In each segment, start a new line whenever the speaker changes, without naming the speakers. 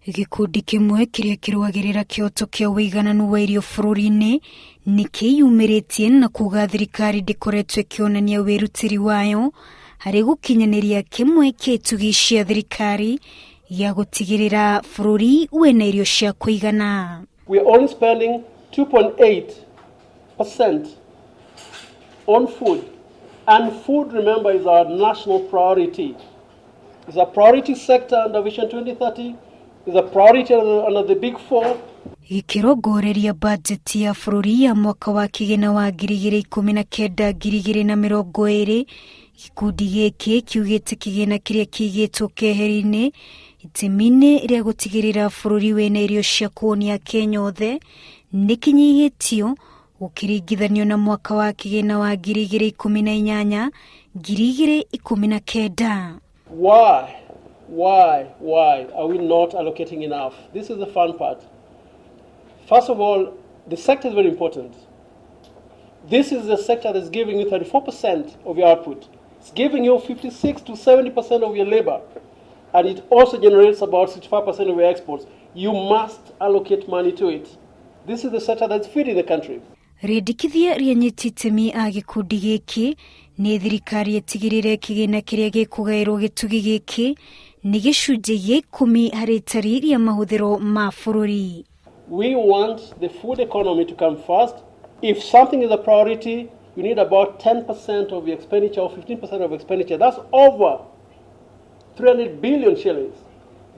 Gĩkundi kĩmwe kĩrĩa kĩrũagĩrĩra kĩhoto kĩa ũigananu wa irio bũrũri-inĩ nĩ kĩyumĩrĩtie na kuga thirikari ndĩkoretwo ĩkĩonania wĩrutĩri wayo harĩ gũkinyanĩria kĩmwe kĩa itugĩ cia thirikari gĩa gũtigĩrĩra bũrũri wĩna irio cia kũigana.
We are only spending 2.8% on food. And food, remember, is our national priority. It's a priority sector under Vision 2030. It's a priority under the Big Four.
Gĩkĩrongoreria bajeti ya bũrũri ya mwaka wa kĩgĩna wa 2019 2020, gĩkundi gĩkĩ kiugĩte kĩgĩna kĩrĩa kĩigĩtwo keheri-inĩ itemi-inĩ rĩa gũtigĩrĩra bũrũri wĩna irio cia kũhũnia Akenya othe nĩ kĩnyihĩtio gũkĩringithanio na mwaka wa kĩgĩna wa 2018 2019.
Why? Why? Why are we not allocating enough? This is the fun part. First of all, the sector is very important. This is the sector that's giving you 34% of your output. It's giving you 56 to 70% of your labor. And it also generates about 65% of your exports. You must allocate money to it. This is the sector that's feeding the country.
Rĩendekithia rĩa anyiti itemi a gĩkundi gĩkĩ nĩ thirikari ĩtigĩrĩre kĩgĩna kĩrĩa gĩkũgaĩrwo gĩtugĩ gĩkĩ nĩ gĩcunjĩ gĩa 10 harĩ itari rĩa mahũthĩro ma bũrũri.
We want the food economy to come first. If something is a priority, you need about 10% of your expenditure or 15% of expenditure. That's over 300 billion shillings.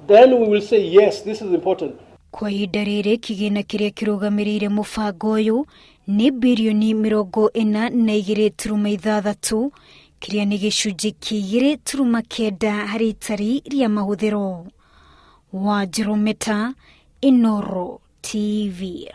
Then we will say, yes, this is important.
Kwa ihinda rĩrĩ kĩgĩna kĩrĩa kĩrũgamĩrĩire mũbango ũyũ nĩ birioni 42.6, kĩrĩa nĩ gĩcunjĩ kĩa 2.9 harĩ itari rĩa mahũthĩro. Wanjirũ Meta, Inooro TV.